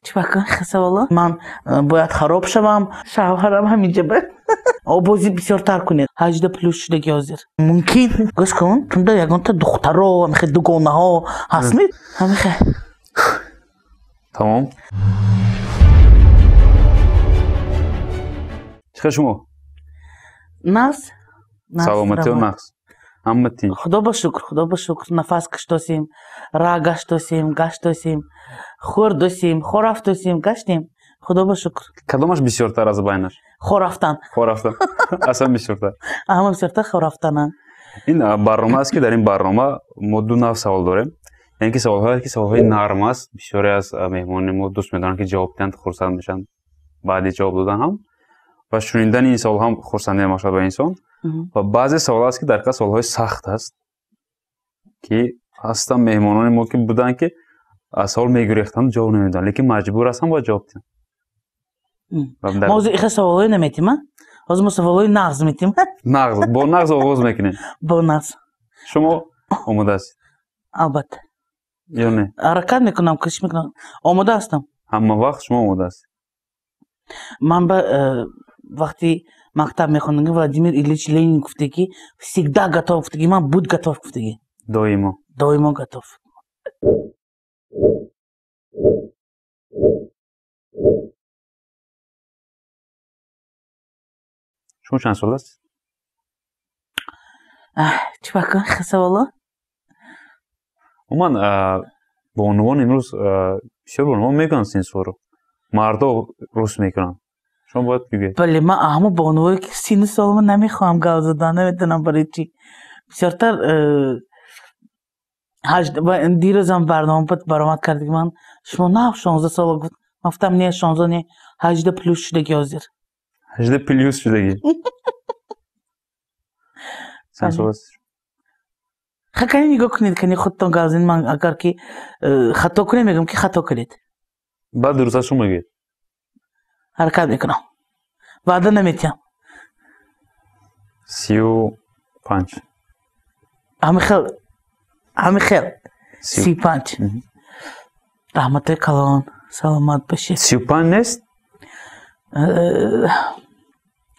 Чӣ бакун саволо? Ман бояд хароб шавам, шавҳарам ҳаминҷа ба обозӣ бисёртар кунед. 18 плюс шудаги ҳозир. Мумкин. Гӯш кун, тунда ягонта духтаро, ҳамихе дугонаҳо ҳастми? Ҳамихе. Тамом. Чӣ хел шумо? Нағз. Саломатиё нағз. Ҳама тинч. Худо ба шукр, худо ба шукр. Нафас киштосем, раҳ гаштосем, гаштосем, хӯрдосем, хорафтосем, гаштем. Худо ба шукр. Кадомаш бисёртар аз байнаш? Хорафтан. Хорафтан. Аслан бисёртар. Ҳама бисёртар хорафтананд. Ин барнома аст, ки дар ин барнома мо ду нав савол дорем. Яъне ки саволҳое ки саволҳои нарм аст, бисёре аз меҳмонони мо дӯст медоранд, ки ҷавоб диҳанд, хурсанд мешаванд баъди ҷавоб додан ҳам. Ва шунидани ин савол ҳам хурсандӣ мебахшад ба инсон. Ва баъзе савол аст, ки дар ҳақиқат саволҳои сахт аст, ки ҳастанд меҳмонони мо, ки буданд, ки аз савол мегурехтанд, ҷавоб намедоданд, лекин маҷбур ҳастанд, бояд ҷавоб диҳанд. Мо ҳозир ихе саволҳое наметим, а? Ҳозир мо саволҳои нағз метим. Нағз, бо нағз оғоз мекунем. Бо нағз. Шумо омода ҳастед? Албатта. Ё не? Ҳаракат мекунам, кӯшиш мекунам. Омода ҳастам. Ҳама вақт шумо омода ҳастед? Ман ба вақти мактаб мехондам, Владимир Ильич Ленин гуфте, ки всегда готов гуфтаги, ман буд готов гуфтаги. Доимо. Доимо готов. Шумо чанд сол ҳастед? Чӣ бакун саволо? Умуман, бонувон имрӯз бисёр бонувон мекунанд синсуро. Мардо рӯст мекунанд. Шумо бояд бигӯед. Бале, ман ҳамо бонувое, ки сину солма намехоҳам гап задан, наметавонам барои чӣ. Бисёртар дирӯзам барнома буд, баромад кард, ки ман шумо нав 16 сола гуфт. Ман гуфтам не, 16 не, 18 плюс шудаги ҳозир. 18 плюс шудаги. Чанд сол ҳастед? Ха, кани нигоҳ кунед, кани худтон гап занед. Ман агар ки хато кунем, мегӯям, ки хато кунед. Баъд дурусташ шумо мегӯед. Ҳаракат мекунам. Ваъда наметиҳам. 35. Ҳамихел, ҳамихел. 35. Раҳматои калон, саломат бошед. 35 нест?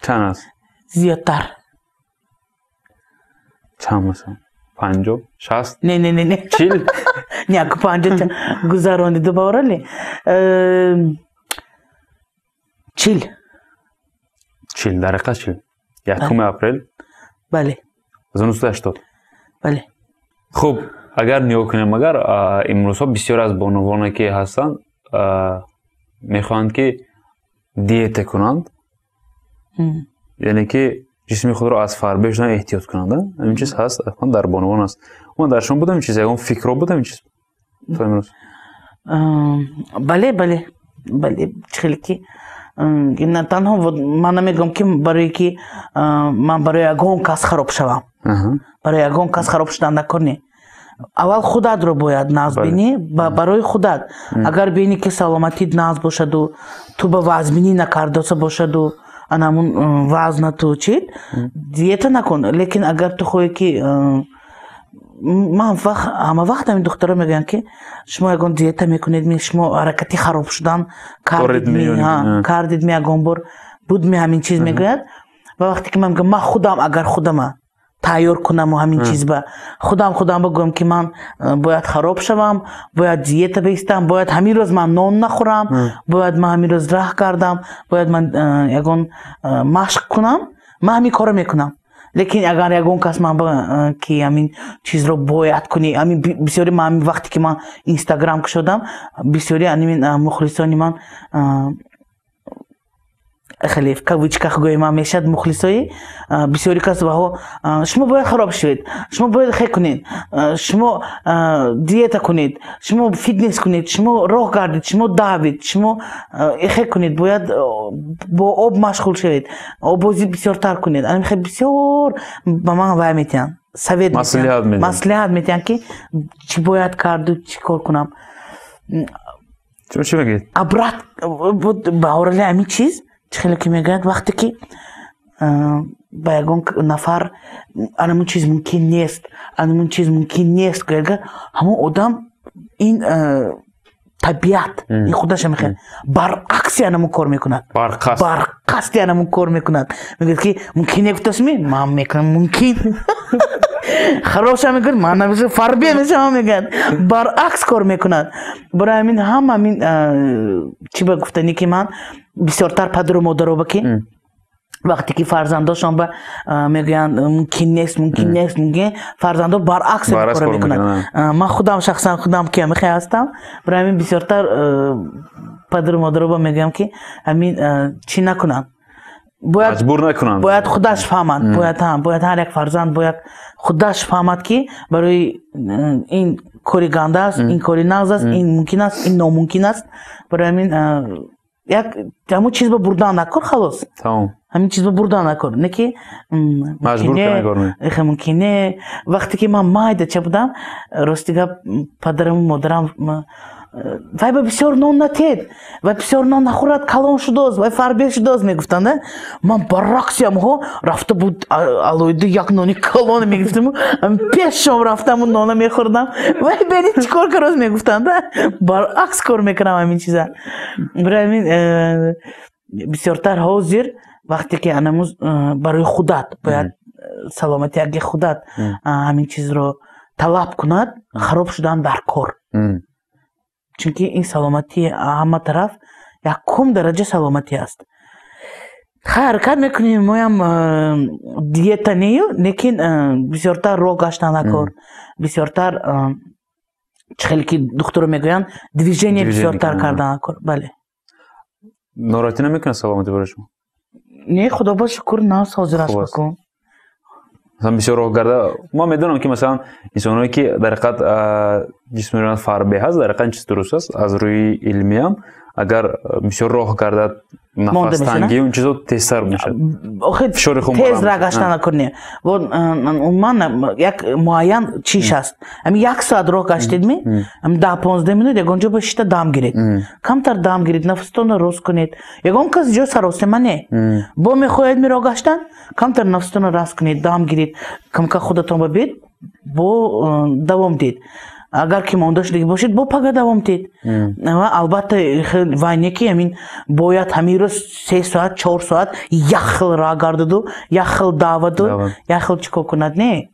Чанд аст? Зиёдтар. Чанд масалан? 50, 60? Не, не, не, не. 40? Не, ако 50 гузарониду баорали. 40. 40, дар ҳақиқат 40. 1 апрел? Бале. 1980. Бале. Хуб, агар нигоҳ кунем, агар имрӯзҳо бисёр аз бонувоне, ки ҳастанд, мехоҳанд, ки диета кунанд, яъне ки ҷисми худро аз фарбе шудан эҳтиёт кунанд. Ҳамин чиз ҳаст, ҳатман дар бонувон аст. Умуман дар шумо буд ҳамин чиз, ягон фикрҳо буд ҳамин чиз то имрӯз? Бале, бале, бале, чӣ хеле ки на танҳо ман намегӯям, ки барое ки ман барои ягон кас хароб шавам, барои ягон кас хароб шудан накор не. Аввал худатро бояд нағз бинӣ, барои худат. Агар бинӣ, ки саломатит нағз бошаду ту ба вазнбинӣ накардоса бошаду анамун вазнату чит, диета накун. Лекин агар ту хоҳӣ, ки ман ҳама вақт ҳамин духтаро мегӯям, ки шумо ягон диета мекунед ми, шумо ҳаракати хароб шудан кардед ми, ягон бор буд ми, ҳамин чиз мегӯяд. Ва вақте ки ман мегӯям, ман худам агар худама тайёр кунаму ҳамин чиз ба худам бигӯям, ки ман бояд хароб шавам, бояд диета бистам, бояд ҳамин рӯз ман нон нахӯрам, бояд ман ҳамин рӯз раҳ кардам, бояд ман ягон машқ кунам, ман ҳамин корро мекунам. Лекин агар ягон кас ман ки ҳамин чизро бояд кунӣ, ҳамин бисёри ман ҳамин вақте ки ман инстаграм кушодам, бисёри ҳамин мухлисони ман, хеле в кавычках гӯем ман мешавад мухлисои, бисёри кас ваҳо шумо бояд хароб шавед, шумо бояд хе кунед, шумо диета кунед, шумо фитнес кунед, шумо роҳ гардед, шумо давед, шумо хе кунед, бояд бо об машғул шавед, оббозӣ бисёртар кунед. Ана хе бисёр ба ман вай метиҳанд, совет, маслиҳат метиҳанд, ки чӣ бояд карду чӣ кор кунам. Чӣ мегӯед? Обрат баҳорали ҳамин чиз, чӣ хеле ки мегӯяд, вақте ки ба ягон нафар анамун чиз мумкин нест, анамун чиз мумкин нест гӯяд, ҳамон одам ин Табиат ин худаша мехоҳад, баръакси анамун кор мекунад, барқасди анамун кор мекунад. Мегӯяд, ки мумкин не гуфтасми, ман мекунам мумкин. Хароша мекунад, ман намешавам, фарбе мешавам, мегӯяд. Баръакс кор мекунад. Барои ҳамин ҳам ҳамин чӣ ба гуфтанӣ, ки ман бисёртар падару модаро ки вақте ки фарзандошон ба мегӯянд мумкин нест, мумкин нест, мумкин, фарзандо баръакс кор мекунад. Ман худам шахсан худам ки ҳамихе ҳастам. Барои ҳамин бисёртар падару модаро ба мегӯям, ки ҳамин чӣ накунанд, маҷбур накунанд, бояд худаш фаҳмад, бояд ҳар як фарзанд бояд худаш фаҳмад, ки барои ин кори ганда аст, ин кори нағз аст, ин мумкин аст, ин номумкин аст. Барои ҳамин як ҳамун чиз ба бурдан накор, халос, ҳамин чиз ба бурдан накор, не ки мумкин не. Вақте ки ман майдача будам, рости гап, падараму модарам: «Вай ба бисёр нон натед, вай бисёр нон нахӯрад, калон шудост, вай фарбе шудост», мегуфтанд. Ман баръакси ҳамҳо рафта буд, алоҳида як нони калон мегирифтаму пешшом рафтаму нона мехӯрдам. «Вай бени чӣ кор карост», мегуфтанд. Баръакс кор мекунам ҳамин чиза. Барои ҳамин бисёртар ҳозир вақте ки анамуз барои худат бояд саломатияги худат ҳамин чизро талаб кунад, хароб шудан дар кор, чунки ин саломатии ҳама тараф якум дараҷа саломатӣ аст. Хай, ҳаракат мекунем, моям диета нею, лекин бисёртар роҳ гаштан накор, бисёртар чӣ хеле ки духтуро мегӯянд, движение бисёртар кардан накор, бале. Нороҳатӣ намекунад саломатӣ барои шумо? Не, худо ба шукр, нағз ҳозир аст бакун. Масалан, бисёр роҳ гарда, ман медонам, ки масалан инсонҳое ки дар ҳақиқат ҷисмониён фарбе ҳаст, дар ҳақиқат ин чиз дуруст аст аз рӯи илмиам, агар бисёр роҳ гардад, нафастангӣ, он чизо тезтар мешавад. Фишори хун. Тез роҳ гаштан накунӣ. Умуман як муайян чиш аст. Ҳамин як соат роҳ гаштедми, 10-15 минут ягон ҷо бошида дам гиред, камтар дам гиред, нафастонро рост кунед. Ягон кас ҷо саросема не, бо мехоҳед ми роҳ гаштан, камтар нафастонро раст кунед, дам гиред, камка худатон ба бед, бо давом диҳед. Агар ки монда шудагӣ бошед, бо пага давом диҳед. Ва албатта вай не, ки ҳамин бояд ҳамин рӯз 3 соат, 4 соат як хел роҳ гардаду, як хел даваду, як хел чӣ кор кунад, не.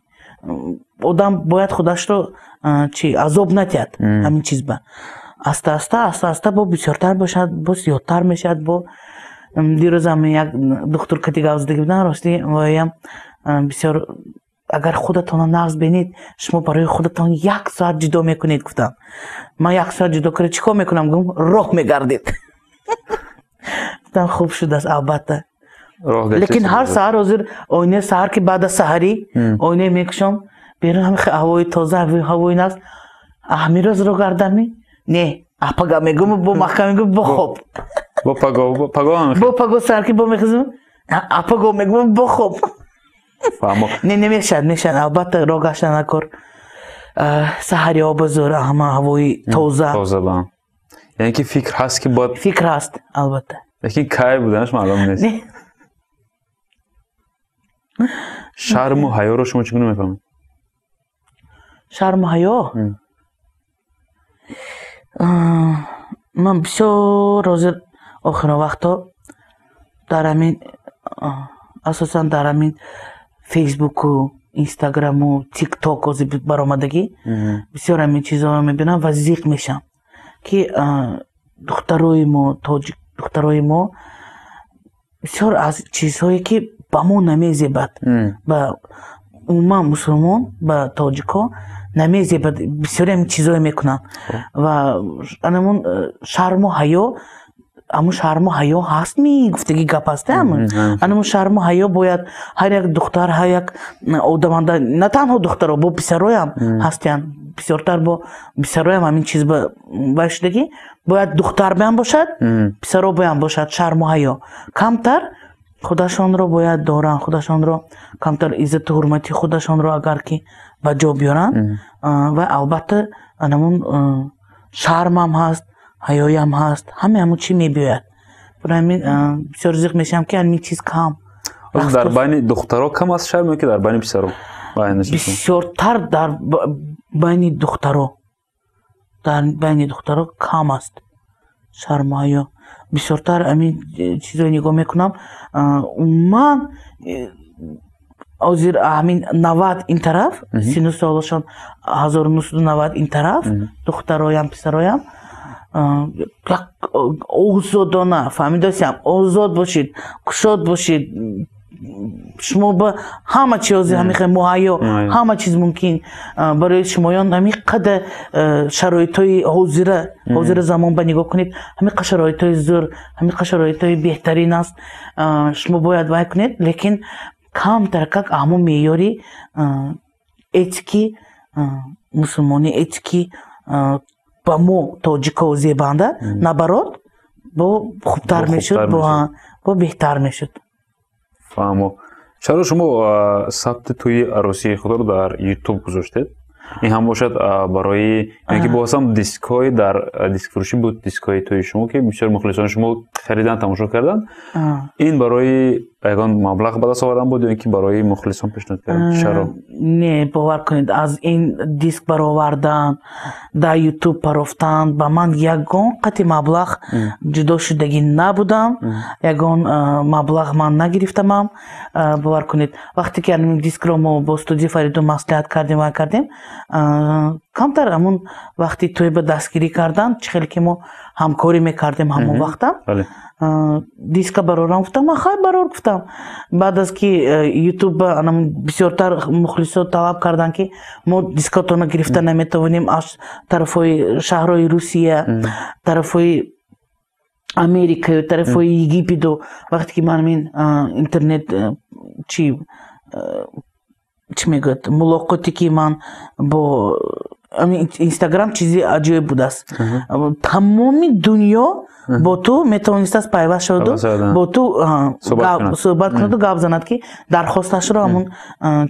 Одам бояд худашро чи азоб надиҳад ҳамин чиз ба. Аста аста, аста аста бо бисёртар бошад, бо зиёдтар мешавад. Бо дирӯзам як духтур кати гап задагӣ будам, рости воям бисёр: «Агар худатонро нағз бинед, шумо барои худатон як соат ҷудо мекунед», гуфтам. Ман як соат ҷудо карда чӣ кор мекунам? Гум, роҳ мегардед. Гуфтам, хуб шудааст, албатта. Лекин ҳар саҳар ҳозир оинаи саҳар ки баъд аз саҳарӣ оинаи мекушом, берун ҳами ҳавои тоза, ҳавои нағз. Ҳамин рӯз роҳ гардами не, апага мегум, бо маҳкам мегум, бо хоб. Бо паго. Бо паго саҳар ки бо мехезам, апаго мегум, бо хоб. Не, намешавад, мешавад, албатта, роҳ гаштан накор, саҳари обазур, ҳама ҳавои тоза. Тоза ба. Яъне ки фикр ҳаст, ки бояд. Фикр ҳаст, албатта. Лекин кай буданаш маълум нест. Шарму ҳаёро шумо чӣ гуна мефаҳмед? Шарму ҳаё, ман бисёр ҳозир охирон вақтҳо дар ҳамин, асосан дар ҳамин Фейсбуку, Инстаграму, Тикток ҳозир баромадагӣ, бисёр ҳамин чизҳоро мебинам ва зиқ мешавам, ки духтарои мо, тоҷик духтарои мо, бисёр аз чизҳое ки ба мо намезебад, ба умуман мусулмон, ба тоҷикҳо намезебад, бисёри ҳамин чизҳое мекунанд. Ва анамун шарму ҳаё, ҳамун шарму ҳаё ҳаст ми гуфтаги гап аст. Анамун шарму ҳаё бояд ҳар як духтар, ҳар як одаманда, на танҳо духтаро, бо писароям ҳастиянд, бисёртар бо писароям ҳамин чиз вай шудагӣ. Бояд духтар баям бошад, писаро баям бошад шарму ҳаё. Камтар худашонро бояд доранд, худашонро камтар иззату ҳурмати худашонро агар ки ба ҷо биёранд, ва албатта анамун шармам ҳаст, ҳаёям ҳаст, ҳаме ҳамун чӣ мебиёяд. Барои ҳамин бисёр зиқ мешавам, ки ҳамин чиз кам. Дар байни духтаро кам аст шарм ё ки дар байни писаро? Бисёртар дар байни духтаро. Дар байни духтаро кам аст шарму ҳаё. Бисёртар ҳамин чизро нигоҳ мекунам. Умуман ҳозир ҳамин 90 ин тараф, сину солашон 1990 ин тараф, духтароям, писароям як озодона фаҳмидасиям, озод бошед, кушод бошед, шумо ба ҳама чи ҳозир ҳамин хел муҳайё, ҳама чиз мумкин барои шумоён. Ҳамин қадар шароитҳои ҳозира замон ба нигоҳ кунед, ҳамин қадр шароитҳои зӯр, ҳамин қадр шароитҳои беҳтарин аст. Шумо бояд вай кунед, лекин камтаракак ҳамон меъёри этики мусулмонӣ, этики ба мо тоҷико зебанда, наоборот, бо хубтар мешуд, бо беҳтар мешуд. Фаҳмо. Чаро шумо сабти тӯи арӯсии худро дар Ютуб гузоштед? Ин ҳам бошад барои ки боз ҳам дискҳои дар дискфурӯшӣ буд, дискҳои тӯи шумо, ки бисёр мухлисони шумо харидан, тамошо кардан. Ин барои ягон маблағ ба даст овардан буд ё ин ки барои мухлисон пешниҳод кардан? Чаро? Не, бовар кунед, аз ин диск баровардан, дар Ютуб парофтан ба ман ягон қати маблағ ҷудо шудагӣ набудам, ягон маблағ ман нагирифтамам. Бовар кунед, вақте ки ҳамин дискро мо бо студияи Фаридун маслиҳат кардем, вай кардем, камтар ҳамун вақти тӯй ба дастгирӣ кардан, чӣ хеле ки мо ҳамкорӣ мекардем ҳамон вақтам, диска барорам гуфтам, ман хай барор гуфтам. Баъд аз ки Ютуб бисёртар мухлисо талаб карданд, ки мо дискотонро гирифта наметавонем аз тарафҳои шаҳрҳои Русия, тарафҳои Америкаю, тарафҳои Египету. Вақте ки ман ҳамин интернет чӣ мегӯяд, мулоқоте ки ман бо Инстаграм, чизи аҷоиб будааст, тамоми дунё бо ту метавонистааст пайваст шаваду бо ту суҳбат кунаду гап занад, ки дархосташро ҳамун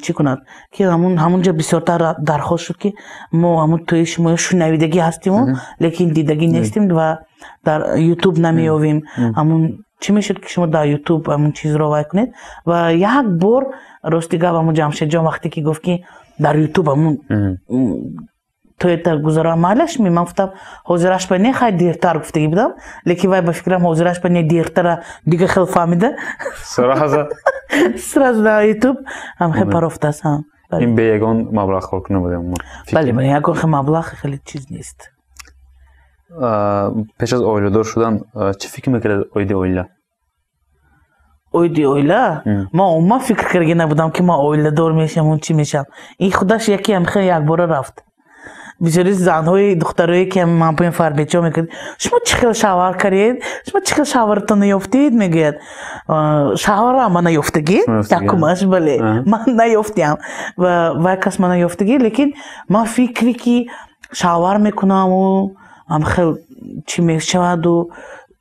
чӣ кунад, ки ҳамунҷо бисёртар дархост шуд, ки мо ҳамун тӯи шумо шунавидагӣ ҳастиму, лекин дидагӣ нестем ва дар Ютуб намеёвем. Ҳамун чӣ мешуд, ки шумо дар Ютуб ҳамун чизро вай кунед? Ва як бор, рости гап, ҳамун Ҷамшедҷон вақте ки гуфт, ки дар Ютуб ҳамун тӯята гузарам, майлаш ми? Ман гуфтам, ҳозираш ба не, хай дертар гуфтагӣ будам, лекин вай ба фикрам ҳозираш ба не, дертара дига хел фаҳмида, сразу дар Ютуб ҳам хел парофтааст. Ин бе ягон маблағ кор кунӣ будем? Бале, бале, ягон хел маблағ хеле чиз нест. Пеш аз оиладор шудан чӣ фикр мекардед оиди оила? Оиди оила ман умуман фикр карда набудам, ки ман оиладор мешавам, чӣ мешавам. Ин худаш яке ҳам хел якбора рафт. Бисёри занҳои, духтарое ки ман поин фарбечо мекунад, шумо чӣ хел шавҳар кардед, шумо чӣ хел шавҳаратон ёфтед, мегӯяд. Шавҳарам ман наёфтагӣ якумаш, бале, ман наёфтиам ва вай кас ман наёфтагӣ, лекин ман фикре ки шавҳар мекунаму ҳам хел чӣ мешаваду,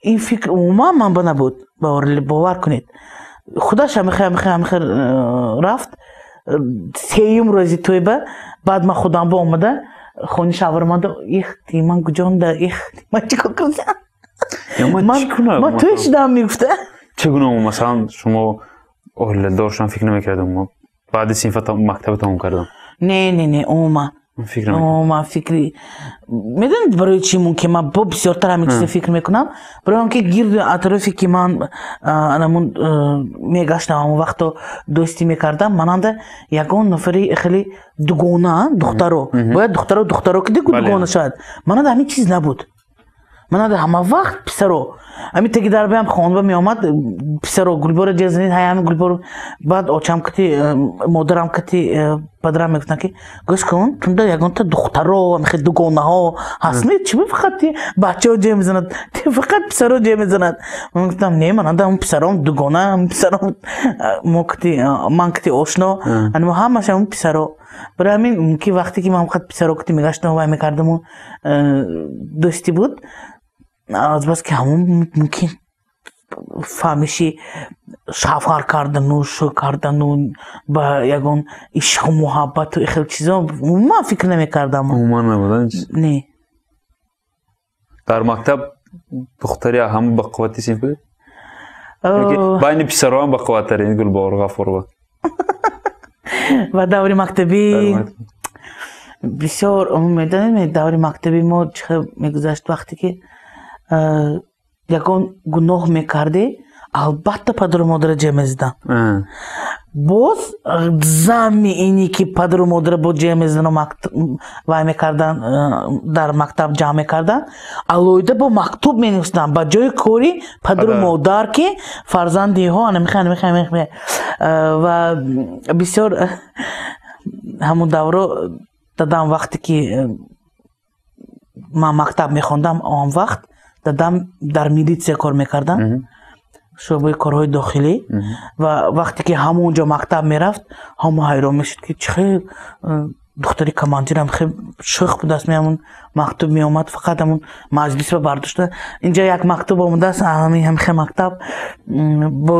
ин фикр умуман ман ба набуд. Бовар кунед, худаш ҳамихел рафт. Сеюм рӯзи тӯйба баъд ман худам ба омада хони шавҳарамада, ихти ман куҷонда, ихти ман чӣ кор кардам, ман тӯй шудам, мегуфта. Чӣ гуна, масалан, шумо оиладор шудан фикр намекардем баъди синфа мактаба тамом кардам? Не, не, не, умуман ман фикри, медонед барои чӣ мумкин ман бо бисёртар ҳамин чиза фикр мекунам? Барои он ки гирду атрофе ки ман анамун мегаштам, ҳамон вақто дӯстӣ мекардам, мананда ягон нафари хеле дугона, духтаро бояд духтаро ки дугона шавад, мананда ҳамин чиз набуд. Мананда ҳама вақт писаро, ҳамин таги дарбаям хонба меомад писаро, Гулбора ҷазанид, ҳай ҳамин Гулбор. Баъд очам кати, модарам кати, падарам мегуфтанд, ки гӯш кун, тунда ягонта духтаро ҳамихел дугонаҳо ҳастми? Чӣ фақат бачаҳо ҷе мезанад, фақат писаро ҷе мезанад. Ман гуфтам, не, мананда ҳамн писаром дугона, ҳамн писаром мо кати, ман кати ошно, мо ҳамаш ҳамн писаро. Барои ҳамин мумкин вақте ки ман фақат писаро кати мегаштам, вай мекардаму дӯстӣ буд, азбаски ҳамон мумкин фаҳмиши шавҳар кардану шӯ кардану ба ягон ишқу муҳаббату хел чизо умуман фикр намекардам. Умуман набуд? Не. Дар мактаб духтари ҳама бақуввати синф будед? Байни писароам бақувваттарин Гулбаҳор Ғафурова? Ва даври мактабӣ. Бисёр медонед, даври мактаби мо чӣ хел мегузашт? Вақте ки ягон гуноҳ мекардӣ, албатта падару модара ҷеғ мезаданд. Боз замми ине ки падару модара бо ҷеғ мезадану вай мекарданд, дар мактаб ҷамъ мекарданд, алоҳида бо мактуб менависиданд ба ҷои кори падару модар, ки фарзандиҳо анамихе, анамихе, анамихе. Ва бисёр ҳамун давро дадам, вақте ки ман мактаб мехондам, он вақт дадам дар милитсия кор мекарданд, шӯъбаи корҳои дохилӣ. Ва вақте ки ҳамон ҷо мактаб мерафт, ҳама ҳайрон мешуд, ки чӣ хел духтари командирам хел шӯх будааст. Ҳамун мактуб меомад, фақат ҳамун маҷлис ба бардошта, инҷа як мактуб омадааст, ҳамин мактаб бо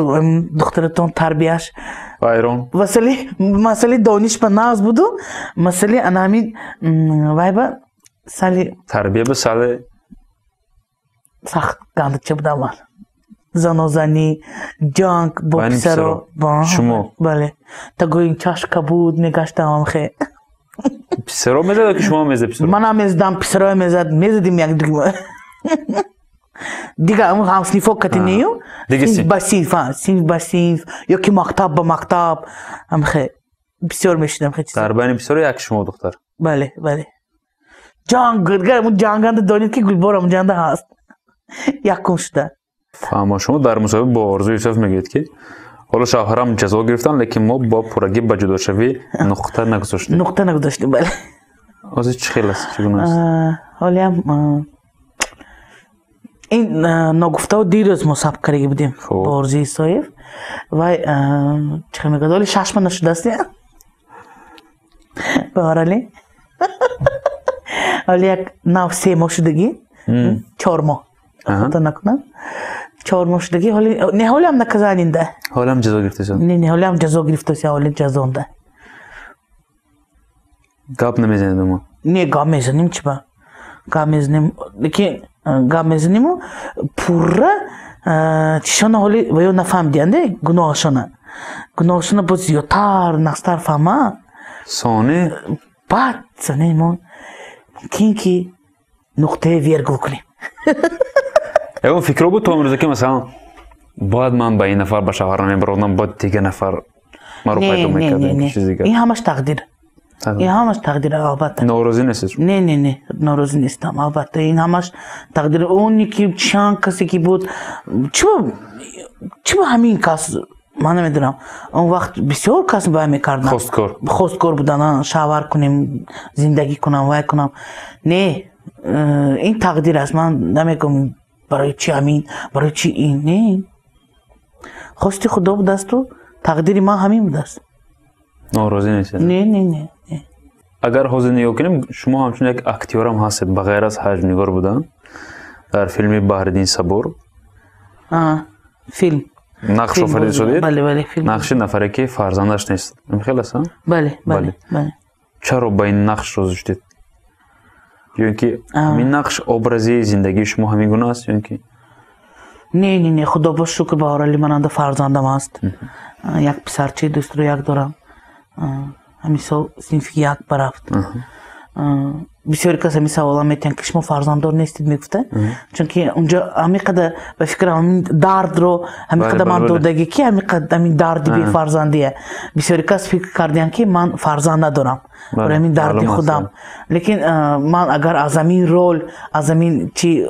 духтаратон тарбияш. Вайрон. Масъалаи дониш ба нағз буду, масъалаи ана ҳамин вай ба сали тарбия ба сали сахт гандача будам ман. Занозанӣ, ҷанг бо писаро. Шумо? Бале, тагои чашка буд, мегаштам хе. Писаро мезад, ки шумо мезад писаро? Манам мезадам, писаро мезад, мезадим якдига. Дига ҳамсинфо кати нею, синф ба синф, синф ба синф ё ки мактаб ба мактаб, ҳамхе бисёр мешидам хе чиза. Дар байни писаро як шумо духтар? Бале, бале. Ҷанг, ҷанганда донед, ки Гулбор ҳамҷанда ҳаст. Якум шуда. Фаҳмо, шумо дар мусоҳиба бо Орзу Юсуф мегӯед, ки ҳоло шавҳарам ҷазо гирифтанд, лекин мо бо пуррагӣ ба ҷудошавӣ нуқта нагузоштем. Нуқта нагузоштем, бале. Ҳозир чӣ хел аст, чӣ гуна аст? Ҳолиам ин ногуфтао дирӯз мо сабт кардаги будем бо Орзу Исоев. Вай чӣ хел мегӯяд, ҳоли 6 моҳ нашудааст, баҳоралӣ, ҳоли як нав 3 моҳ шудагӣ, 4 моҳ, хато накунам, 4 моҳ шудагӣ. Ҳоли не, ҳолиам наказание нда. Ҳолиам ҷазо гирифтасон? Не, не, ҳолиам ҷазо гирифтаси, ҳоли ҷазонда. Гап намезанед мо? Не, гап мезанем, чӣ ба гап мезанем, лекин гап мезаниму пурра чишона ҳоли ва ё нафаҳмидиянде гуноҳашона. Гуноҳашона боз зиёдтар, нақстар фаҳма. Сони? Баъд сани мо мумкин ки нуқтаи вергул кунем. Ягон фикро буд то имрӯза, ки масалан, бояд ман ба ин нафар ба шавҳар намебарондам, бояд дигар нафар маро пайдо мекардам, чизи дигар? Ин ҳамаш тақдир, ин ҳамаш тақдир, албатта. Норозӣ нестед? Не, не, не, норозӣ нестам, албатта, ин ҳамаш тақдир. Оне ки чанд касе ки буд, чӣ ба ҳамин кас, ман намедонам, он вақт бисёр кас вай мекарданд. Хосткор. Хосткор будан, шавҳар кунем, зиндагӣ кунам, вай кунам. Не, ин тақдир аст. Ман намегӯям, барои чӣ ҳамин, барои чӣ ин. Не, хости Худо будасту тақдири ман ҳамин будааст. Норозӣ нестед? Не, не, не. Агар ҳозир нигоҳ кунем, шумо ҳамчун як актёрам ҳастед, ба ғайр аз ҳаҷвнигор будан. Дар филми Баҳриддин Сабур филм нақш офарида шудед. Бале, бале, филм. Нақши нафаре, ки фарзандаш нест, хел аст? Бале, бале, бале. Чаро ба ин нақш розӣ шудед? Ё ин ки ҳамин нақш образи зиндагии шумо ҳамин гуна аст, ё ин ки? Не, не, не, Худо ба шукр, Баҳорали, мананда фарзандам аст, як писарчаи дӯстро як дорам, ҳамин сол синфи як барафт. Бисёре кас ҳамин савола метиҳанд, ки шумо фарзанддор нестед, мегуфта, чунки унҷо ҳамин қадар, ба фикрам, ҳамин дардро ҳамин қадар ман додагӣ, ки ҳамин қадар ҳамин дарди бефарзандия, бисёре кас фикр кардианд, ки ман фарзанд надорам, барои ҳамин дарди худам. Лекин ман агар аз ҳамин рол, аз ҳамин чи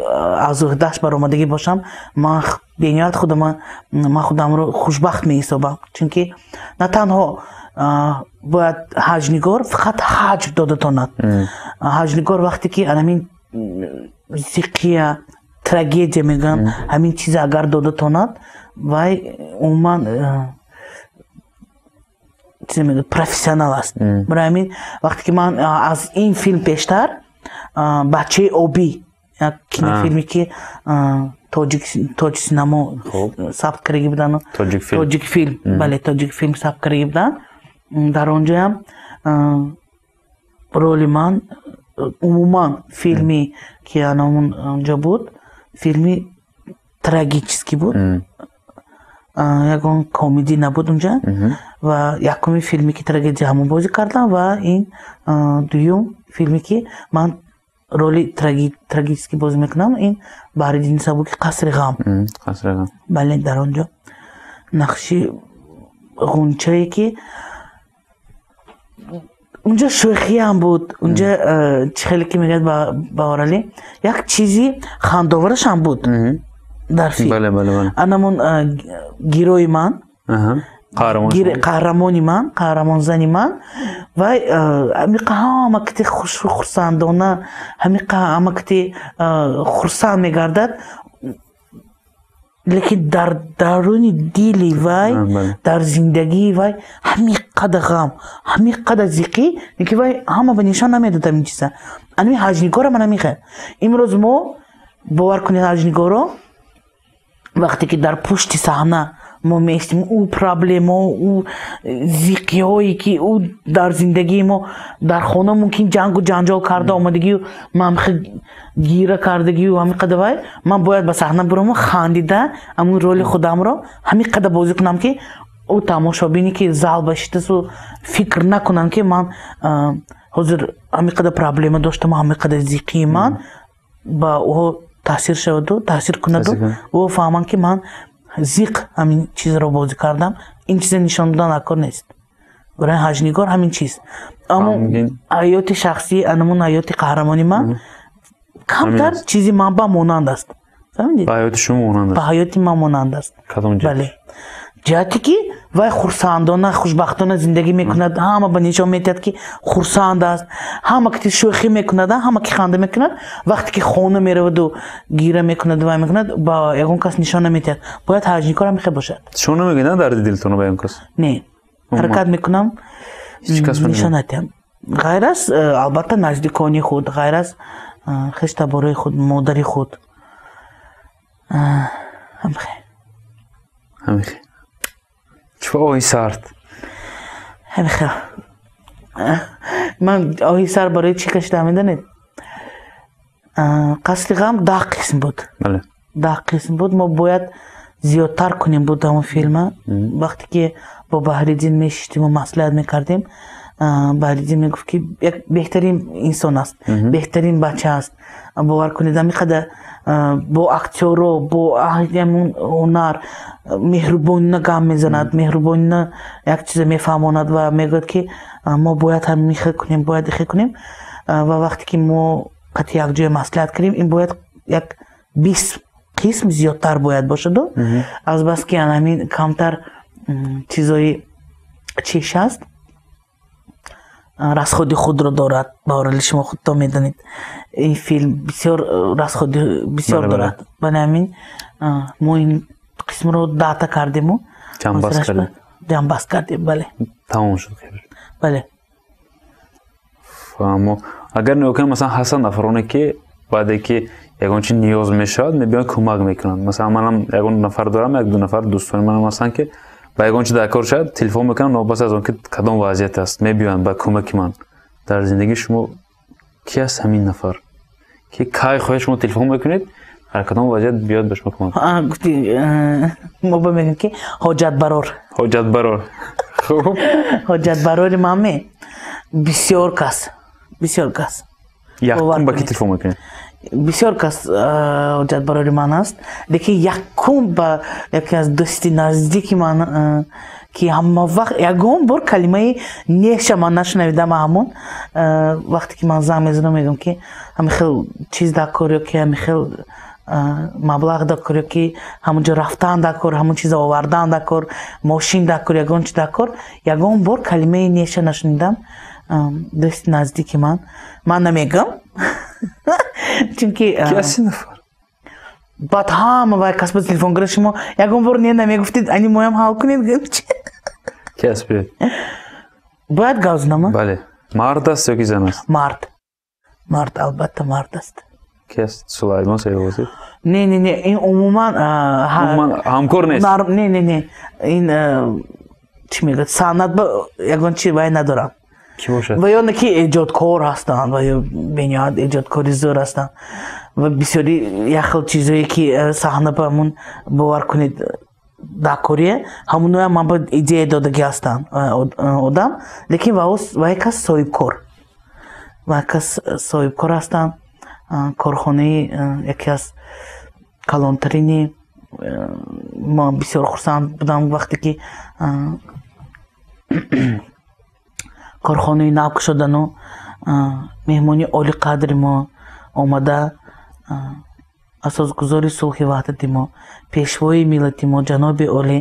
аз уҳдаш баромадагӣ бошам, ман бениҳоят худама, ман худамро хушбахт меҳисобам, чунки на танҳо бояд ҳаҷнигор фақат ҳаҷв дода тонад. Ҳаҷнигор вақте ки ҳамин зиқия, трагедия мегӯям, ҳамин чиза агар дода тонад, вай умуман чизе мегӯяд, профессионал аст. Барои ҳамин вақте ки ман аз ин филм пештар «Бачаи обӣ», як кинофилме, ки Тоҷ синамо сабт кардаги буданд, Тоҷикфилм, бале, Тоҷикфилм сабт кардаги буданд, дар он ҷоям роли ман, умуман филме ки анамун онҷо буд, филми трагический буд. Ягон комедӣ набуд унҷа ва якуми филме ки трагедия ҳамон бозӣ кардам ва ин дуюм филме ки ман роли трагический бозӣ мекунам, ин Баҳриддини Сабуки, «Қасри ғам». «Қасри ғам». Бале, дар он ҷо нақши ғунчае ки унҷа шӯхиам буд, унҷа чӣ хеле ки мегӯяд Баҳоралӣ, як чизи хандоварашам буд дар филм. Анамон герои ман, қаҳрамони ман, қаҳрамонзани ман, вай ҳамиқа ҳама кити хурсандона, ҳамиқа ҳама кити хурсанд мегардад, лекин дар даруни дили вай, дар зиндагии вай ҳамин қадар ғам, ҳамин қадар зиқӣ, ки вай ҳама ба нишон намедод ҳамин чиза. Анами ҳаҷнигора ман намехоҳам. Имрӯз мо, бовар кунед, ҳаҷнигоро вақте ки дар пушти саҳна мо меистем, ӯ проблемо, ӯ зиқиҳое ки ӯ дар зиндагии мо дар хона мумкин ҷангу ҷанҷол карда омадагию, ман гира кардагию, ҳамин қадар вай, ман бояд ба саҳна бурому хандида ҳамун роли худамро ҳамин қадар бозӣ кунам, ки ӯ тамошобине ки зал ба шитасу фикр накунам, ки ман ҳозир ҳамин қадар проблема доштам, ҳамин қадар зиқии ман ба ӯ таъсир шаваду таъсир кунаду ӯ фаҳманд, ки ман зиқ ҳамин чизро бозӣ кардам. Ин чиза нишон додан акор нест барои ҳаҷнигор ҳамин чиз. Аммо ҳаёти шахсӣ, анамун ҳаёти қаҳрамони ман камтар чизи ман ба монанд аст, фаҳмидед? Ба ҳаёти шумо монанд аст? Ба ҳаёти ман монанд аст. Кадом ҷиҳат? Бале, ҷиҳате ки вай хурсандона, хушбахтона зиндагӣ мекунад, ҳама ба нишон медиҳад, ки хурсанд аст, ҳама ки шӯхӣ мекунад, ҳама ки ханда мекунад. Вақте ки хона мераваду гира мекунад, вай мекунад, ба ягон кас нишон намедиҳад. Бояд ҳаҷникор ҳам мехоҳ бошад. Шумо намегӯед на дарди дилтонро ба ягон кас? Не, ҳаракат мекунам нишон надиҳам, ғайр аз албатта наздикони худ, ғайр аз хештаборои худ, модари худ. Ҳамихе. Ҳамихе. Чӣ оҳи сард? Ҳамихе. Ман оҳи сард барои чӣ кашидам, медонед? «Қасри ғам» 10 қисм буд, 10 қисм буд. Мо бояд зиёдтар кунем буд ҳамон филма. Вақте ки бо Баҳриддин мешиштиму маслиҳат мекардем, Баҳриддин мегуфт, ки як беҳтарин инсон аст, беҳтарин бача аст. Бовар кунед, ҳамин қадар бо актёро, бо ҳамун ҳунар меҳрубонина гап мезанад, меҳрубонина як чиза мефаҳмонад ва мегӯяд, ки мо бояд ҳамин хел кунем, бояд ихел кунем. Ва вақте ки мо қатъи якҷоя маслиҳат кардем, ин бояд як 20 қисм зиёдтар бояд бошаду азбаски ҳамин камтар чизои чиш аст, расходи худро дорад. Баҳорали, шумо худтон медонед, ин филм бисёр расходи бисёр дорад. Барои ҳамин мо ин қисмро 10та кардему ҷамъбаст кардем. Ҷамъбаст кардем, бале. Тамом шуд. Бале. Фаҳмо. Агар нигоҳ кунем, масалан, ҳастанд нафароне, ки баъде ки ягон чи ниёз мешавад, мебиёнд, кӯмак мекунанд. Масалан, манам ягон нафар дорам, як ду нафар дӯстони манам ҳастанд, ки ба ягон чи дар кор шавад, телефон мекунам, новобаста аз он ки кадом вазъият аст, мебиёянд ба кӯмаки ман. Дар зиндагии шумо ки аст ҳамин нафар, ки кай хоҳед, шумо телефон мекунед, дар кадом вазъият биёд ба шумо кӯмак? Гуфти, мо ба мегӯем, ки ҳоҷатбарор. Ҳоҷатбарор, хуб. Ҳоҷатбарори ман ме бисёр кас, бисёр кас. Якум ба ки телефон мекунед? Бисёр кас ҳоҷатбарори ман аст, лекин якум ба яке аз дӯсти наздики ман, ки ҳама вақт ягон бор калимаи неша ман нашунавидам. Ҳамон вақте ки ман занг мезанам, мегӯям, ки ҳамин хел чиз дар кор ё ки ҳамин хел маблағ дар кор, ё ки ҳамон ҷо рафтан дар кор, ҳамон чиза овардан дар кор, мошин дар кор, ягон чи дар кор, ягон бор калимаи неша нашунидам. Дӯсти наздики ман, ман намегӯям, чунки Ки аст ин нафар? Баъд ҳама вай кас ба телефон гирифт: «Шумо ягон бор не намегуфтед, ани моям ҳал кунед». Ки аст, биёед? Бояд гап занама? Бале. Мард аст ё ки зан аст? Мард, мард, албатта мард аст. Ки аст? Сулаймон Саидвозир? Не, не, не, ин умуман Умуман ҳамкор нест? Не, не, не, ин чӣ мегӯяд, санъат ба ягон чи вай надорам. Кӣ бошад? Ва ё не ки эҷодкор ҳастанд, ва ё бениҳоят эҷодкори зӯр ҳастанд ва бисёри як хел чизое ки саҳна ба ҳамун, бовар кунед. дакорие ҳамуноя ман ба идея додагӣ ҳастанд одам, лекин вай кас соҳибкор, вай кас соҳибкор ҳастанд. Корхонаи яке аз калонтарини ма бисёр хурсанд будам вақте ки корхонаи нав кушодану меҳмони олиқадри мо омада, асосгузори сулҳи ваҳдати мо, пешвои миллати мо, ҷаноби олӣ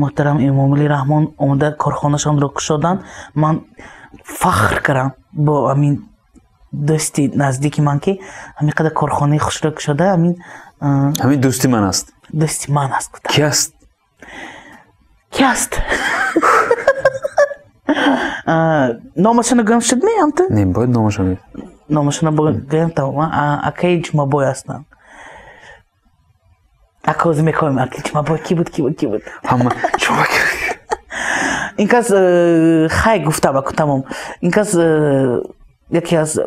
муҳтарам Эмомалӣ Раҳмон омада корхонашонро кушоданд. Ман фахр кардам бо ҳамин дӯсти наздики ман, ки ҳамин қадар корхонаи хушро кушода. Ҳамин дӯсти ман аст, дӯсти ман аст. Ки аст? Ки аст? Номашро гӯям шуд не ҳамту? Не, бояд номашро гӯям. Номашро гӯям тамом. Акаи Ҷумабой ҳастанд. Ака ҳозир мекоем, ака Ҷумабой ки буд, ки буд, ки буд? Ҳама ин кас хай гуфтам аку тамом. Ин кас яке аз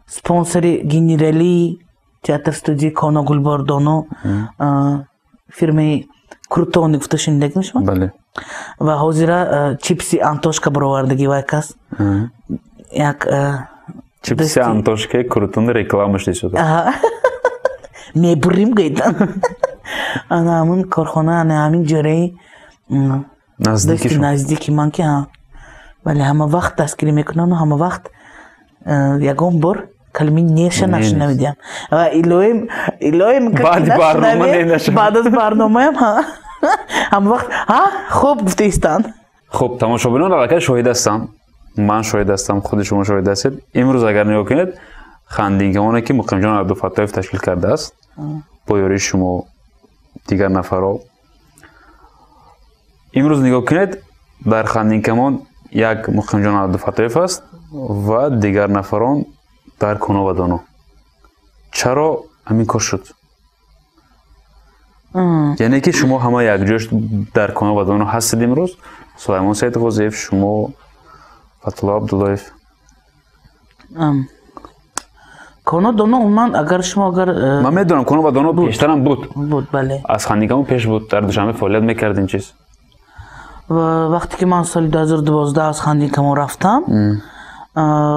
спонсори генералии театр студияи Коно Гулбордоно, фирмаи Крутони гуфта шунидагӣ шумо? Бале. Ва ҳозира чипси Антошка баровардагӣ вай кас. Як чипси Антошка Крутони реклама шуда. Мебурим гӯйдан. Ана ҳамун корхона, ана ҳамин ҷораи наздики ман ки вале ҳама вақт дастгирӣ мекунанд, ҳама вақт ягон бор калимаи неша нашунавидиам. Ва илоҳим, илоҳим баъд аз барномаам ҳама вақт ҳа хуб гуфта истанд. Хуб, тамошобинон аллакай шоҳид ҳастанд, ман шоҳид ҳастам, худи шумо шоҳид ҳастед. Имрӯз агар нигоҳ кунед, хандингамоне ки Муқимҷон Абдуфаттоев ташкил кардааст бо ёрии шумо дигар нафарҳо, имрӯз нигоҳ кунед, дар хандингамон як Муқимҷон Абдуфаттоев аст ва дигар нафарон дар Коно ва Доно. Чаро ҳамин кор шуд? Яъне ки шумо ҳама якҷоя дар Коно ва Доно ҳастед имрӯз, Сулаймон Саидғозиев, шумо, Фатулло Абдуллоев. Коно Доно умуман агар шумо агар ман медонам Коно ва Доно пештарам буд. Буд, бале. Аз хандингамон пеш буд, дар Душанбе фаъолият мекард ин чиз. Ва вақте ки ман соли 2012 аз хандингамон рафтам,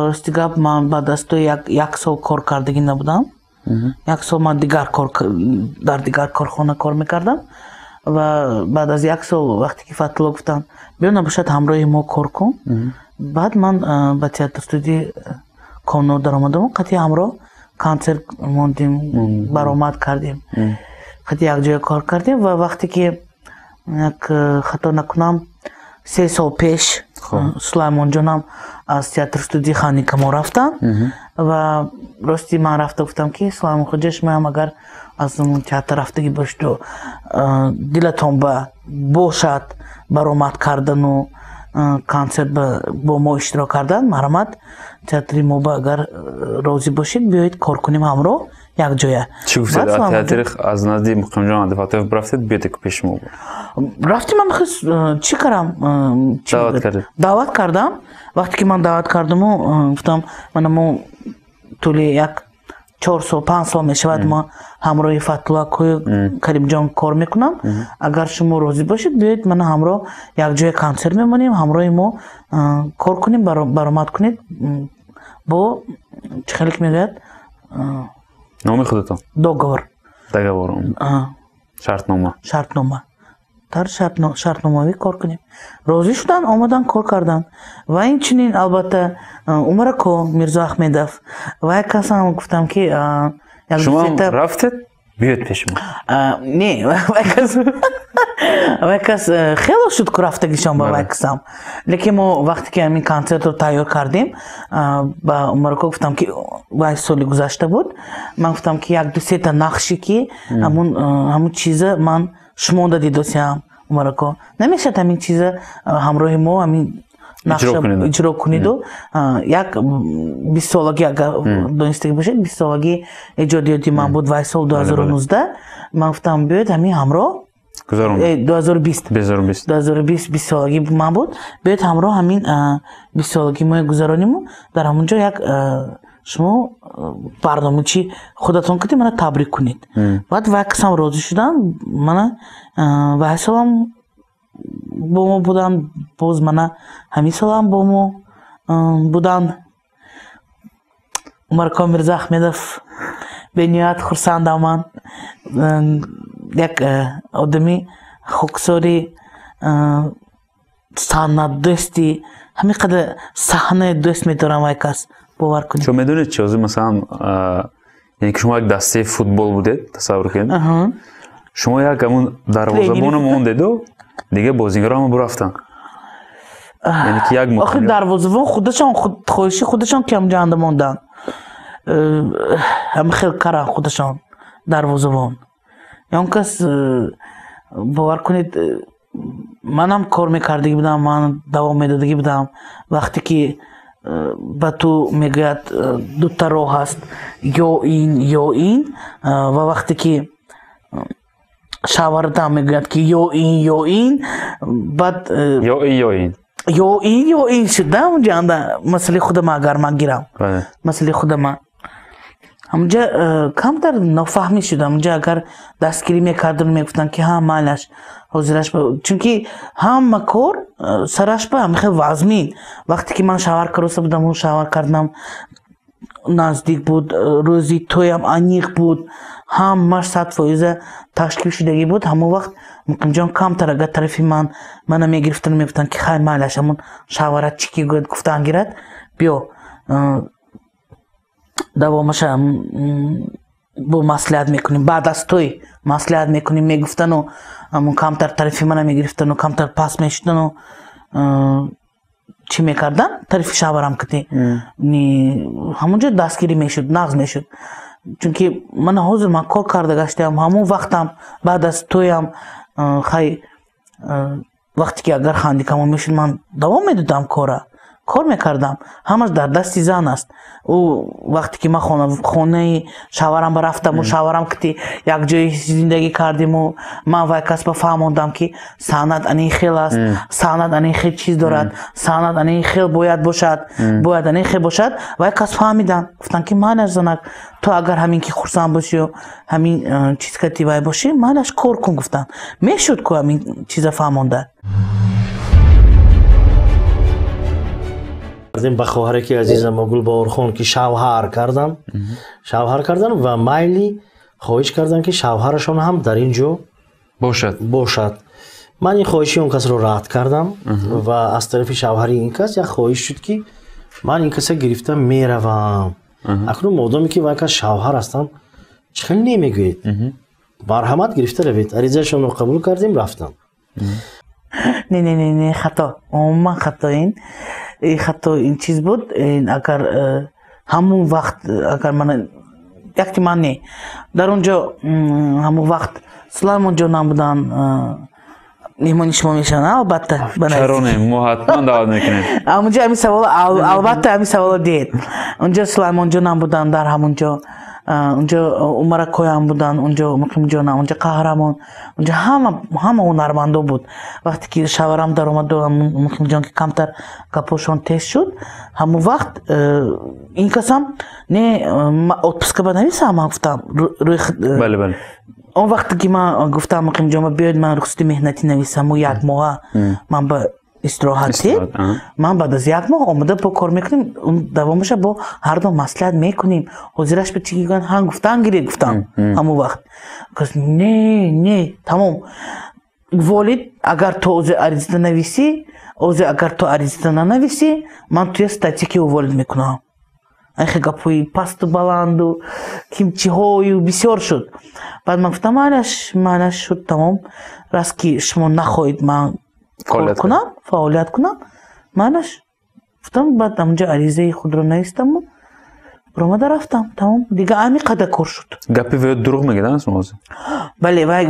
рости гап ман баъд аз то як сол кор кардагӣ набудам. Як сол ман дигар кор дар дигар корхона кор мекардам ва баъд аз як сол вақте ки Фатулло гуфтанд биё набошад ҳамроҳи мо кор кун, баъд ман ба театр студияи Коно даромадам, қатъи ҳамроҳ консерт мондем, баромад кардем, қатъи якҷоя кор кардем. Ва вақте ки як хато накунам 3 сол пеш Сулаймонҷонам аз театр студияи Хандингамон рафтанд ва рости ман рафта гуфтам ки Сулаймон хоҷа, шумоям агар аз театр рафтагӣ бошиду дилатон ба бошад баромад кардану консерт бо мо иштирок кардан, марҳамат, театри мо ба агар розӣ бошед биёед кор кунем ҳамроҳ якҷоя. Чӣ гуфтед? Аз театри аз назди Муқимҷон Абдуфаттоев рафтед, биёед пеши мо. Рафтем, ман чӣ кардам? Даъват кардед? Даъват кардам. Вақте ки ман даъват кардаму гуфтам мана мо тӯли як 4 сол 5 сол мешавад мо ҳамроҳи Фатулло акои Каримҷон кор мекунам, агар шумо розӣ бошед биёед мана ҳамроҳ якҷоя консерт мемонем, ҳамроҳи мо кор кунем, баромад кунед бо чӣ хеле ки мегӯяд номи худатон, договор, договор, шартнома, шартнома, дар шартномавӣ кор кунем. Розӣ шуданд, омаданд, кор карданд. Ва инчунин албатта Умарако Мирзо Аҳмедов ва як касам гуфтам ки шумо рафтед биёед пеши мо. Не, вай кас хело шуд ку рафтагишон ба вай касам. Лекин мо вақте ки ҳамин консертро тайёр кардем, ба Умарако гуфтам ки вай соли гузашта буд, ман гуфтам ки як ду сета нақши ки ҳамун чиза ман шумо дидосиам Умарако, намешавад ҳамин чиза ҳамроҳи мо ҳамин нақша иҷро куниду як 20-солагӣ агар донистагӣ бошед, 20-солагӣ эҷодиёти ман буд вай сол 2019, ман гуфтам биёед ҳамин ҳамроҳ 2020 20-солагӣ ман буд, биёед ҳамроҳ ҳамин 20-солагӣ мо гузарониму дар ҳамон ҷо як Шумо барномачи худатон кардед, мана табрик кунед. Баъд вай касам розӣ шуданд, мана вай солам бо мо буданд, боз мана ҳамин солам бо мо буданд. Умарком Мирзо Ахмедов, бениҳоят хурсандам ман. Як одами хоксори, санъатдӯсти, ҳамин қадар саҳнаи дӯст медорам вай кас, бовар кунед. Шумо медонед чи ҳозир, масалан, яъне ки шумо як дастаи футбол будед, тасаввур кунед, шумо як ҳамун дарвозабоно мондеду дигар бозигаро ҳама бурафтанд. Яъне ки як охир дарвозабон худашон хоҳиши худашон ки ҳамҷо анда монданд. Ҳама хел каранд худашон дарвозабон. Ён кас, бовар кунед, манам кор мекардагӣ будам, ман давом медодагӣ будам. Вақте ки ба ту мегӯяд, дута роҳ ҳаст, ё ин, ё ин, ва вақте ки шавҳаратам мегӯяд, ки ё ин, ё ин, баъд ё ин, ё ин, ё ин, ё ин шуд да онҷа анда масъалаи худама агар ман гирам, масъалаи худама ҳамунҷа камтар нофаҳмӣ шуд. Ҳамунҷа агар дастгирӣ мекардан, мегуфтанд, ки ҳа, майлаш, ҳозираш, чунки ҳама кор сараш ба ҳама хел вазмин. Вақте ки ман шавҳар кароса будам, шавҳар карданам наздик буд, рӯзи тӯям аниқ буд, ҳамаш 100% ташкил шудагӣ буд. Ҳамон вақт Муқимҷон камтар агар тарафи ман мана мегирифтанд, мегуфтанд, ки хай, майлаш, ҳамун шавҳарат чӣ ки гӯяд, гуфтан гирад, биё давомаша бо маслиҳат мекунем, баъд аз тӯй маслиҳат мекунем, мегуфтану ҳамун камтар тарафи мана мегирифтану камтар паст мешудану чӣ мекардан тарафи шавҳарам кати ҳамунҷо дастгирӣ мешуд, нағз мешуд. Чунки мана ҳозир ман кор карда гаштаам, ҳамон вақтам баъд аз тӯям хай, вақте ки агар хандикамо мешуд, ман давом медодам кора, кор мекардам. Ҳамаш дар дасти зан аст. Ӯ вақте ки ман хонаи шавҳарам ба рафтаму шавҳарам кати як ҷои зиндагӣ кардиму ман вай кас ба фаҳмондам, ки санъат анин хел аст, санъат анин хел чиз дорад, санъат анин хел бояд бошад, бояд анин хел бошад, вай кас фаҳмиданд, гуфтанд, ки майлаш, занак, ту агар ҳамин ки хурсанд бошию ҳамин чиз кати вай бошӣ, майлаш, кор кун, гуфтанд. Мешуд ку ҳамин чиза фаҳмонда. Ба хоҳараки азизам Гулбаҳорхон, ки шавҳар кардам, шавҳар кардам ва майли хоҳиш кардам, ки шавҳарашон ҳам дар ин ҷо бошад. Бошад. Ман ин хоҳиши он касро рад кардам ва аз тарафи шавҳари ин кас як хоҳиш шуд, ки ман ин каса гирифта меравам. Акнун модоме ки вай кас шавҳар ҳастам, чӣ хел немегӯед? Марҳамат, гирифта равед. Аризаашонро қабул кардем, рафтам. Не, не, не, не, хато, умуман хато. Ин хато, ин чиз буд. Агар ҳамун вақт агар ман якти ман не, дар он ҷо ҳамун вақт Сулаймонҷонам буданд, меҳмони шумо мешаванд албатта. Чаро не, мо ҳатман даъват мекунем. Ҳамунҷо ҳамин савол, албатта ҳамин саволо диҳед. Унҷо Сулаймонҷонам буданд, дар ҳамунҷо унҷо Умаракоям буданд, унҷо Муқимҷонам, унҷо Қаҳрамон, унҷо ҳама ҳунармандо буд. Вақте ки шавҳарам даромаду Муқимҷон ки камтар гапошон тез шуд, ҳамон вақт ин касам не, отпуска ба нависам, ман гуфтам. Бале, бале. Он вақте ки ман гуфтам Муқимҷон, биёед, ман рухсати меҳнатӣ нависаму як моҳа ман ба истироҳатӣ, ман баъд аз як моҳ омода бо кор мекунем, давомаша бо ҳарду маслиҳат мекунем, ҳозираш ба чӣ гӯянд, ҳам гуфтан гиред, гуфтам. Ҳамон вақт не, не, тамом, волид, агар ту ҳозир аризата нависӣ, ҳозир агар ту аризата нанависӣ, ман туя статья ки уволить мекунам. Айхе гапҳои пасту баланду кимчиҳою бисёр шуд. Баъд ман гуфтам, майлаш, майлаш, шуд, тамом, раст ки шумо нахоҳед ман кор кунам, фаъолият кунам, майлаш, гуфтам. Баъд ҳамунҷо аризаи худро навистаму баромада рафтам, тамом, дигар ҳамин қадар кор шуд. Гапи ваё дурӯғ мегӯяд шумо ҳозир? Бале, вай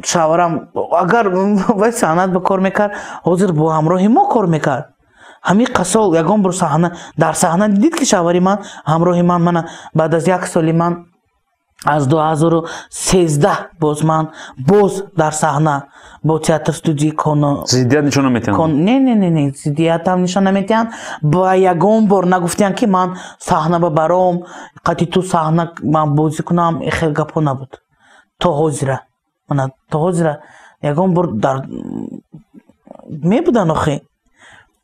шавҳарам агар вай санъат ба кор мекард, ҳозир бо ҳамроҳи мо кор мекард. Ҳамин қасол ягон бор саҳна дар саҳна дидид, ки шавҳари ман ҳамроҳи ман мана баъд аз як соли ман Аз 2013 боз ман боз дар саҳна бо театр студияи Коно. Зиддият нишон наметиҳанд? Не, не, не, не, зиддиятам нишон наметиҳанд. Ба ягон бор нагуфтиянд, ки ман саҳна ба баром, қати ту саҳна ман бозӣ кунам, хел гапҳо набуд. То ҳозира. Мана то ҳозира ягон бор дар мебуданд охи.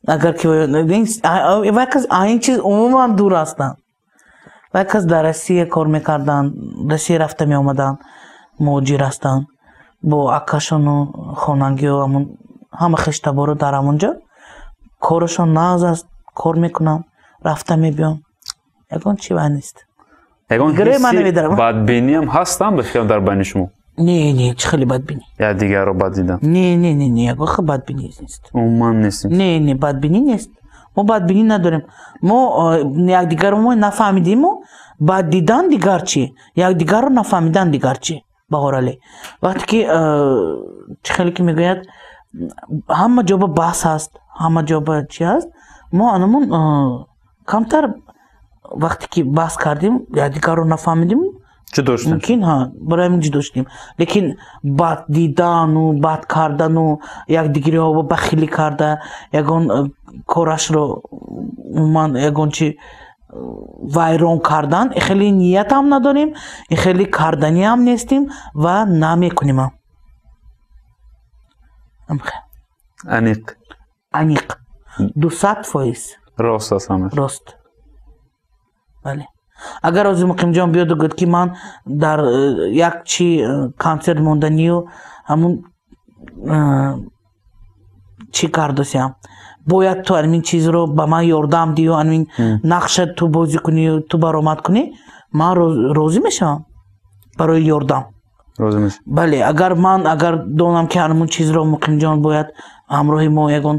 Агар ки вай кас ин чиз умуман дур ҳастанд. Вай кас дар Россия кор мекарданд, Россия рафта меомаданд, муҳоҷир ҳастанд. Бо акашону хонагиҳо, ҳамун ҳама хештаборо дар ҳамон ҷо корашон нағз аст, кор мекунанд, рафта мебиён. Ягон чи вай нест. Ягон ҳисси бадбиниам ҳастам ба фикрам дар байни шумо? Не, не, чӣ хеле бадбинӣ? Я дигарро бад дидан. Не, не, не, не, ягон хел бадбинӣ нест. Умуман нест. Не, не, бадбинӣ нест. Мо бадбинӣ надорем. Мо якдигарро мо нафаҳмидиму бад дидан дигар чӣ, якдигарро нафаҳмидан дигар чӣ. Баҳоралӣ, вақте ки чӣ хеле ки мегӯяд, ҳама ҷо ба баҳс ҳаст, ҳама ҷо ба чӣ ҳаст, мо анамун камтар вақте ки баҳс кардем, якдигарро нафаҳмидим, ҷудо шудем. Мумкин ҳа, барои ҳамин ҷудо шудем. Лекин бад дидану бад кардану якдигариҳо бахилӣ карда, ягон корашро умуман ягон чи вайрон кардан хеле ниятам надорем, хеле карданиам нестем ва намекунимам. Аниқ. Аниқ, 200%. Рост аст ҳамаш. Рост, бале. Агар ҳозир Муқимҷон биёду гӯяд, ки ман дар як чи консерт монданию ҳамун чӣ кардосиям, бояд ту ҳамин чизро ба ман ёрдам диҳю, ҳамин нақша ту бозӣ кунию ту баромад кунӣ, ман розӣ мешавам барои ёрдам. Розӣ мешавӣ. Бале, агар ман агар донам, ки ҳамун чизро Муқимҷон бояд ҳамроҳи мо ягон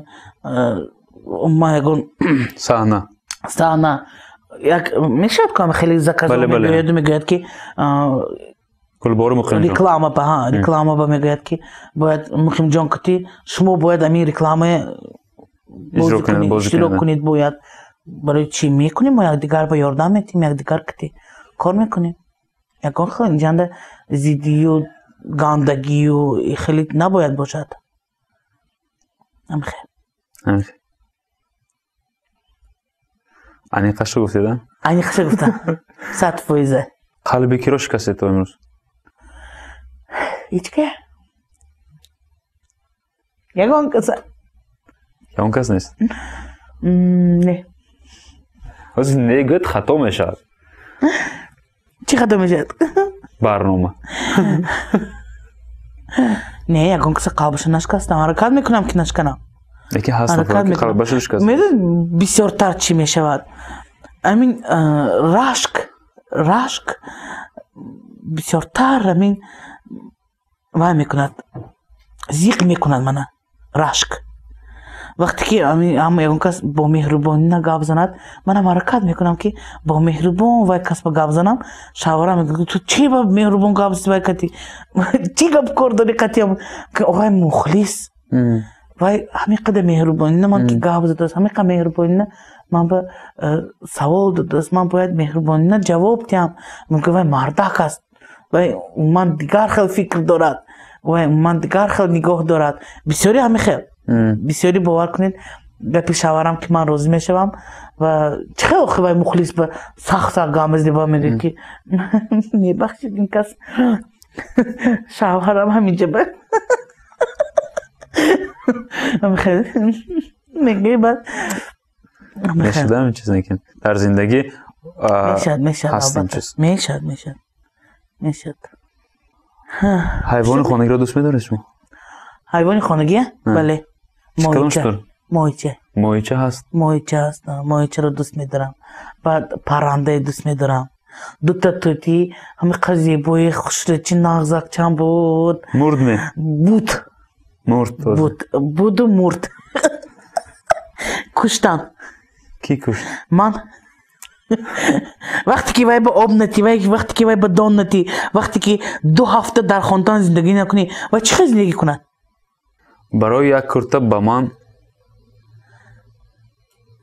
умуман ягон саҳна. Саҳна як мешавад ку, хеле заказ мегӯяду мегӯяд, ки Гулбори Муқимҷон. Реклама ба, ҳа, реклама ба мегӯяд, ки бояд Муқимҷон кути шумо бояд ҳамин реклама иштирок кунед, бояд барои чӣ мекунем, мо якдигар ба ёрдам метиҳем, якдигар кути кор мекунем. Ягон хел инҷанда зиддию гандагию хеле набояд бошад. Амхел. Аниқашо гуфтеда? Аниқашо гуфтам, 100%. Қалби киро шикастед то имрӯз? Ҳеҷ ке, ягон каса. Ягон кас нест? Не. Ҳозир не гӯяд, хато мешавад. Чӣ хато мешавад? Барнома. Не, ягон каса қалбаша нашикастам, ҳаракат мекунам, ки нашиканам. Лекин ҳаст нафаре, ки қалбаша шикаст. Медонед, бисёртар чӣ мешавад? Ҳамин рашк, рашк бисёртар ҳамин вай мекунад, зиқ мекунад мана рашк. Вақте ки ҳама ягон кас бо меҳрубонӣ гап занад, манам ҳаракат мекунам, ки бо меҳрубон вай кас ба гап занам. Шавҳарам мегӯяд: «Ту чӣ ба меҳрубон гап задӣ, вай кати чӣ гап кор дорӣ?» Кати оғои мухлис, вай ҳамин қадар меҳрубонина ман ки гап задааст, ҳамин қадар меҳрубонина ман ба савол додааст, ман бояд меҳрубонина ҷавоб диҳам. Мегӯяд: «Вай мардак аст, вай умуман дигар хел фикр дорад, вай умуман дигар хел нигоҳ дорад». Бисёри ҳамин хел, бисёри, бовар кунед, гапи шавҳарам ки ман розӣ мешавам. Ва чӣ хел охи вай мухлис ба сахт сахт гап мезанӣ, ба мегӯяд, ки мебахшед, ин кас шавҳарам ҳаминҷа ба мегӯяд, баъд Мешуда ҳамин чиз, лекин дар зиндагӣ мешавад, мешавад. Ҳаст ин Албатта. чиз. Мешавад, мешавад, мешавад. Ҳайвони хонагиро дӯст медоред шумо? Ҳайвони хонагия? Бале. Чӣ кадом? Моҳича. Шутур? Моҳича. Моҳича ҳаст? Моҳича аст, моҳичаро дӯст медорам. Баъд паррандае дӯст медорам, дута тӯтӣ, ҳамин қадр зебои, хушрӯчи, нағзакчам буд. Мурд ме? Буд. Мурд тоза. Буд, буду мурд, куштан. Кӣ кушт? Ман. Вақте ки вай ба об натӣ, вай вақте ки вай ба дон натӣ, вақте ки 2 ҳафта дар хонтан зиндагӣ накунӣ, вай чӣ хел зиндагӣ кунад? Барои як курта ба ман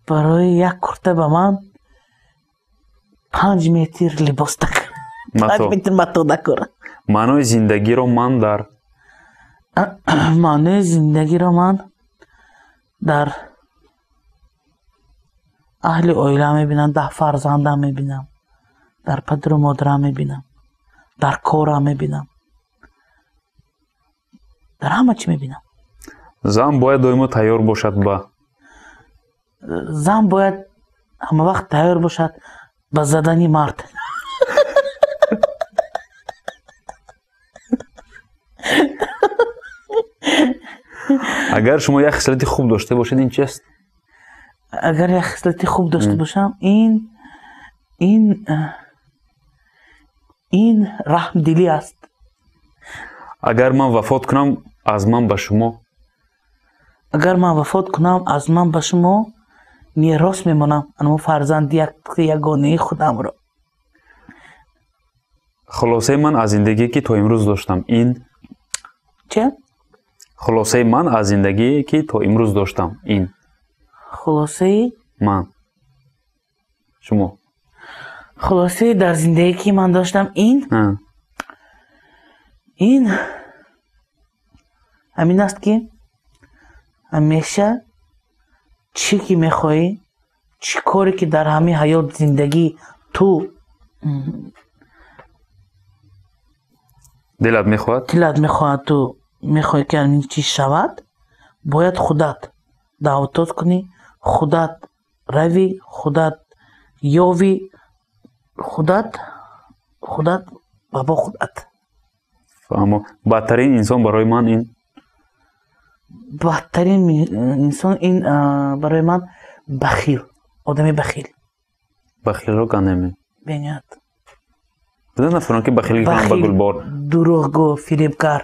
Барои як курта ба ман 5 метр либос так. 5 метр мато дакор. Маънои зиндагиро ман дар Маънои зиндагиро ман дар аҳли оила мебинам, дар фарзандам мебинам, дар падару модарам мебинам, дар корам мебинам, дар ҳама чӣ мебинам. Зан бояд доимо тайёр бошад ба Зан бояд ҳамавақт тайёр бошад ба задани мард. Агар шумо як хислати хуб дошта бошед, ин чи аст? Агар як хислати хуб дошта бошам, ин раҳмдилӣ аст. Агар ман вафот кунам, аз ман ба шумо Агар ман вафот кунам, аз ман ба шумо мерос мемонам анамо фарзанди ягонаи худамро. Хулосаи ман аз зиндагие, ки то имрӯз доштам, ин Че? Хулосаи ман аз зиндагие, ки то имрӯз доштам, ин Хулосаи ман шумо Хулосаи дар зиндагие, ки ман доштам, ин ҳамин аст, ки ҳамеша чӣ ки мехоҳӣ, чӣ коре ки дар ҳамин ҳаёт, зиндагӣ ту Дилат мехоҳад. Дилат мехоҳад, ту мехоҳӣ, ки ҳамин чиз шавад, бояд худат даъватот кунӣ, худат равӣ, худат ёвӣ, худат ва бо худат. Фаҳмо. Бадтарин инсон барои ман ин Бадтарин инсон ин барои ман бахил, одами бахил. Бахилро кандеме? Бениҳоят. Буда нафарон, ки бахилӣ кунанд ба Гулбор? Дурӯғгӯ, фиребгар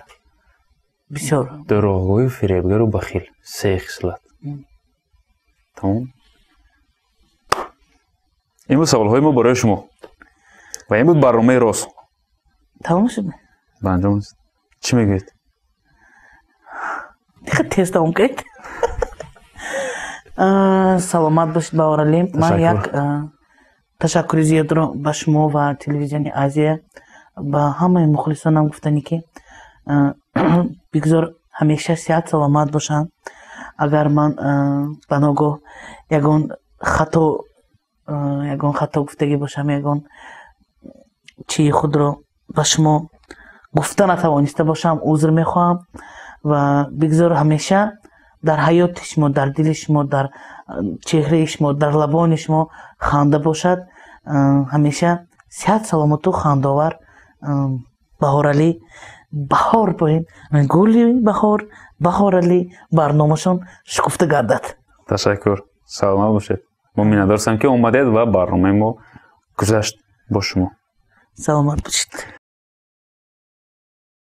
бисёр. Дурӯғгӯю, фиребгару бахил, се хислат. Тамом, ин буд саволҳои мо барои шумо ва ин буд барномаи Роз. Тамом шуд? Ба анҷом. Чӣ мегӯед? Тез тамом кард. Саломат бошед, Баҳоралим. Ман як ташаккури зиёдро ба шумо ва телевизиони Азия, ба ҳамаи мухлисонам гуфтанӣ, ки бигзор ҳамеша сиҳат саломат бошанд. Агар ман ба ногоҳ ягон хато гуфтагӣ бошам, ягон чии худро ба шумо гуфта натавониста бошам, узр мехоҳам. Ва бигзор ҳамеша дар ҳаёти шумо, дар дили шумо, дар чеҳраи шумо, дар лабони шумо ханда бошад. Ҳамеша сиҳат саломату хандовар. Баҳоралӣ баҳор боем, гули баҳор, Баҳоралӣ, барномашон шукуфта гардад. Ташаккур, саломат бошед. Мо миннатдорстам, ки омадед ва барномаи мо гузашт бо шумо. Саломат бошед.